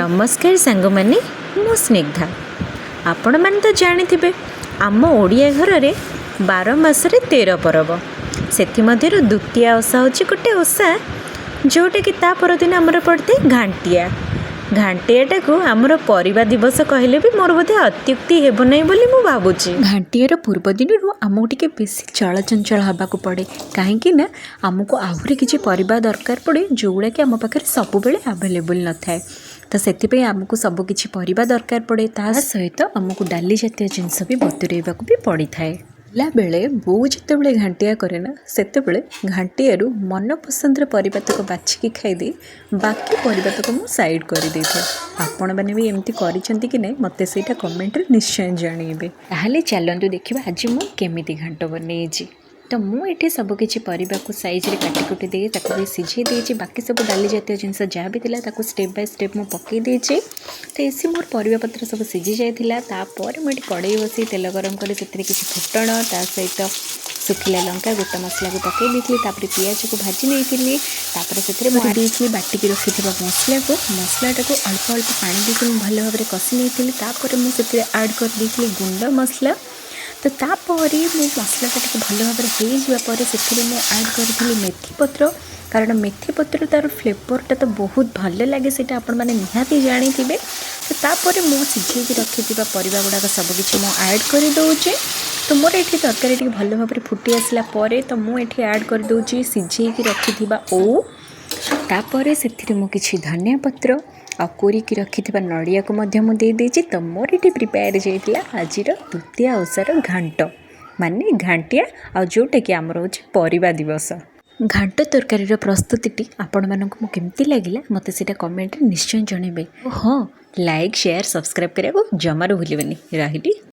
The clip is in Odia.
ନମସ୍କାର ସାଙ୍ଗମାନେ, ମୁଁ ସ୍ନିଗ୍ଧା। ଆପଣମାନେ ତ ଜାଣିଥିବେ, ଆମ ଓଡ଼ିଆ ଘରରେ 12 ମାସରେ 13 ପରବ। ସେଥିମଧ୍ୟରୁ ଦ୍ୱିତୀୟା ଓଷା ହେଉଛି ଗୋଟେ ଓଷା, ଯେଉଁଟାକି ତା ପରଦିନ ଆମର ପଡ଼ିଥାଏ ଘାଣ୍ଟିଆ। ଘାଣ୍ଟିଆଟାକୁ ଆମର ପରିବା ଦିବସ କହିଲେ ବି ମୋର ବୋଧେ ଅତ୍ୟୁକ୍ତି ହେବ ନାହିଁ ବୋଲି ମୁଁ ଭାବୁଛି। ଘାଣ୍ଟିଆର ପୂର୍ବ ଦିନରୁ ଆମକୁ ଟିକେ ବେଶୀ ଚଳଚଞ୍ଚଳ ହେବାକୁ ପଡ଼େ, କାହିଁକି ନା ଆମକୁ ଆହୁରି କିଛି ପରିବା ଦରକାର ପଡ଼େ, ଯେଉଁଗୁଡ଼ାକି ଆମ ପାଖରେ ସବୁବେଳେ ଆଭେଲେବୁଲ୍ ନଥାଏ। ତ ସେଥିପାଇଁ ଆମକୁ ସବୁ କିଛି ପରିବା ଦରକାର ପଡ଼େ। ତା ସହିତ ଆମକୁ ଡାଲି ଜାତୀୟ ଜିନିଷ ବି ବତୁରେଇବାକୁ ବି ପଡ଼ିଥାଏ। ପିଲାବେଳେ ବୋଉ ଯେତେବେଳେ ଘାଣ୍ଟିଆ କରେ ନା, ସେତେବେଳେ ଘାଣ୍ଟିଆରୁ ମନ ପସନ୍ଦର ପରିବା ତକ ବାଛିକି ଖାଇଦେଇ ବାକି ପରିବା ତକ ମୁଁ ସାଇଡ଼୍ କରିଦେଇଥାଏ। ଆପଣମାନେ ବି ଏମିତି କରିଛନ୍ତି କି ନାହିଁ, ମୋତେ ସେଇଟା କମେଣ୍ଟରେ ନିଶ୍ଚୟ ଜଣେଇବେ। ତାହେଲେ ଚାଲନ୍ତୁ ଦେଖିବା ଆଜି ମୁଁ କେମିତି ଘାଣ୍ଟ ବନେଇଛି। ତ ମୁଁ ଏଠି ସବୁକିଛି ପରିବାକୁ ସାଇଜ୍ରେ କାଟି କୁଟି ଦେଇ ତାକୁ ବି ସିଝେଇ ଦେଇଛି। ବାକି ସବୁ ଡାଲି ଜାତୀୟ ଜିନିଷ ଯାହା ବି ଥିଲା, ତାକୁ ଷ୍ଟେପ୍ ବାଇ ଷ୍ଟେପ୍ ମୁଁ ପକାଇ ଦେଇଛି। ତ ଏସି ମୋର ପରିବା ପତ୍ର ସବୁ ସିଝି ଯାଇଥିଲା। ତାପରେ ମୁଁ ଏଠି କଡ଼େଇ ବସାଇ ତେଲ ଗରମ କରି ସେଥିରେ କିଛି ଫୁଟଣ, ତା ସହିତ ଶୁଖିଲା ଲଙ୍କା, ଗୋଟା ମସଲାକୁ ପକାଇ ଦେଇଥିଲି। ତାପରେ ପିଆଜକୁ ଭାଜି ନେଇଥିଲି। ତାପରେ ସେଥିରେ ମୁଁ ଦେଇଥିଲି ବାଟିକି ରଖିଥିବା ମସଲାକୁ। ମସଲାଟାକୁ ଅଳ୍ପ ଅଳ୍ପ ପାଣି ଦେଇକି ମୁଁ ଭଲ ଭାବରେ କଷି ନେଇଥିଲି। ତାପରେ ମୁଁ ସେଥିରେ ଆଡ଼୍ କରିଦେଇଥିଲି ଗୁଣ୍ଡ ମସଲା। ତ ତାପରେ ମୁଁ ମସଲାଟା ଟିକେ ଭଲ ଭାବରେ ହେଇଯିବା ପରେ ସେଥିରେ ମୁଁ ଆଡ଼୍ କରିଥିଲି ମେଥି ପତ୍ର, କାରଣ ମେଥି ପତ୍ର ତା'ର ଫ୍ଲେଭରଟା ତ ବହୁତ ଭଲ ଲାଗେ, ସେଇଟା ଆପଣମାନେ ନିହାତି ଜାଣିଥିବେ। ତ ତାପରେ ମୁଁ ସିଝେଇକି ରଖିଥିବା ପରିବା ଗୁଡ଼ାକ ସବୁକିଛି ମୁଁ ଆଡ଼୍ କରିଦେଉଛି। ତ ମୋର ଏଠି ତରକାରୀ ଟିକେ ଭଲ ଭାବରେ ଫୁଟି ଆସିଲା ପରେ ତ ମୁଁ ଏଠି ଆଡ଼୍ କରିଦେଉଛି ସିଝେଇକି ରଖିଥିବା ଓଉ। ତାପରେ ସେଥିରେ ମୁଁ କିଛି ଧନିଆ ପତ୍ର ଆଉ କୋରିକି ରଖିଥିବା ନଡ଼ିଆକୁ ମଧ୍ୟ ମୁଁ ଦେଇଦେଇଛି। ତ ମୋର ଏଠି ପ୍ରିପେୟାର ହେଇଯାଇଥିଲା ଆଜିର ଦ୍ୱିତୀୟା ଓଷାର ଘାଣ୍ଟ, ମାନେ ଘାଣ୍ଟିଆ, ଆଉ ଯେଉଁଟାକି ଆମର ହେଉଛି ପରିବା ଦିବସ। ଘାଣ୍ଟ ତରକାରୀର ପ୍ରସ୍ତୁତିଟି ଆପଣମାନଙ୍କୁ ମୁଁ କେମିତି ଲାଗିଲା, ମୋତେ ସେଇଟା କମେଣ୍ଟରେ ନିଶ୍ଚୟ ଜଣାଇବେ। ଓ ହଁ, ଲାଇକ୍, ସେୟାର, ସବସ୍କ୍ରାଇବ୍ କରିବାକୁ ଜମାରୁ ଭୁଲିବେନି। ରହିଲି।